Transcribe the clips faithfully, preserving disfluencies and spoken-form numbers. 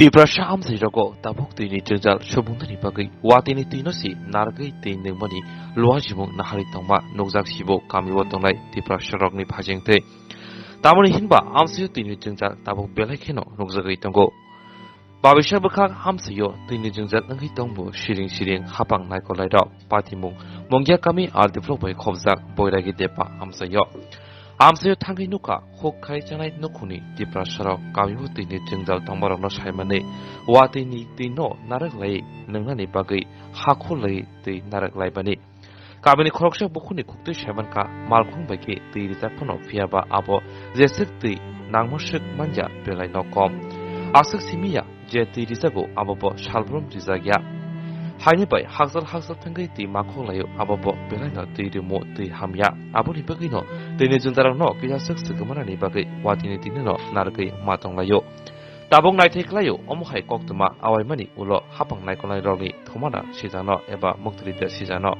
Tiprasa amchairogo tabuk twini jwngjal subungdani bagwi watini twino si narwgwi twi nungmani luajimung naharwi tongma nukjak sibo kamio tongnai Tiprasarokni phajingtwi. Tamoni hinba amchaio twini jwngjal tabuk belai kheno nukjagwi tongo. Babisa bwkhak amchaio twini jwngjal wngwi tongbo siring siring hapang naikolairok patimung Mungya kami R D block bai khobjak Boiragi Depa amchaio. Amchaio thangwi nukha huk khai chanai nukhungni Tiprasarok kamio twini jwngjal tongmarokno saimani watini twino narwk lai nungnani bagwi hakhulwi twi narwk laibani. Kamini khoroksa bukhukni khuktwi saimankha malkhung bai khe twi rijak phano phiyaba abo jeswk twi nangmaswk manya belaino kom. Aswk simiya je twi rijago abo bo salbrum rijak ya. Haini bai hakjal hakjal thangwi twi makhuk laio abo bo belaino twi rimo twi hamya. Aboni bagwino twini jwngjal rokno kisa swk swkmanani bagwi watini tinino narwgwi ma tonglaio. Tabuk naithai khlaio, omo hai koktwma awaimani ulo hapang naikolnairokni thumana sijakno eba muktride sijakno.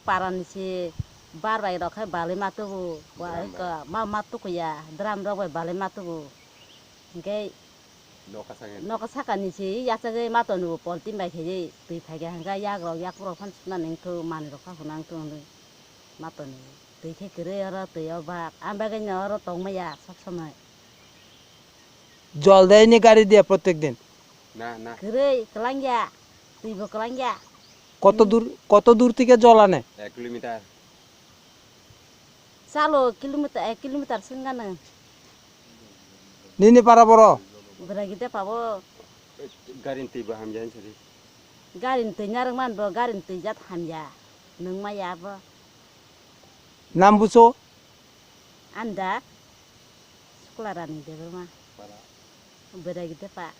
Parani se bar bai rok khai balai ma tubu, wa Drum bai. Ka-, ma, ma tukuya, drum rok bai balai ma tubu. Hingke Noka saka ni. Noka saka ni se yachagwi ma toni bo poltin bai khe twi phaikha hingke yak rok yak rok phan sukna nang thu manwi rok kha hwnang thu hwnwi ma toni twi khe kwrwi oro twi o bak ang bagwi no oro tong maya sob somoi. Jol de ni gari dia protek din? Na, na. Kwrwi kwlangya, twi bo kwlangya. Koto dur, koto dur thike jol ane? Ek kilometer. Chalo kilometer, ek kilometer swngano. Nini para boro? Bwragi de pabo. Gari ni twi bo hamya hinsa di. Gari ni twi narwk man bo, gari ni twi jat hamya. Nung ma ya bo. Nam buso? Anda. Sukla rani de ma. Bwragi de pa.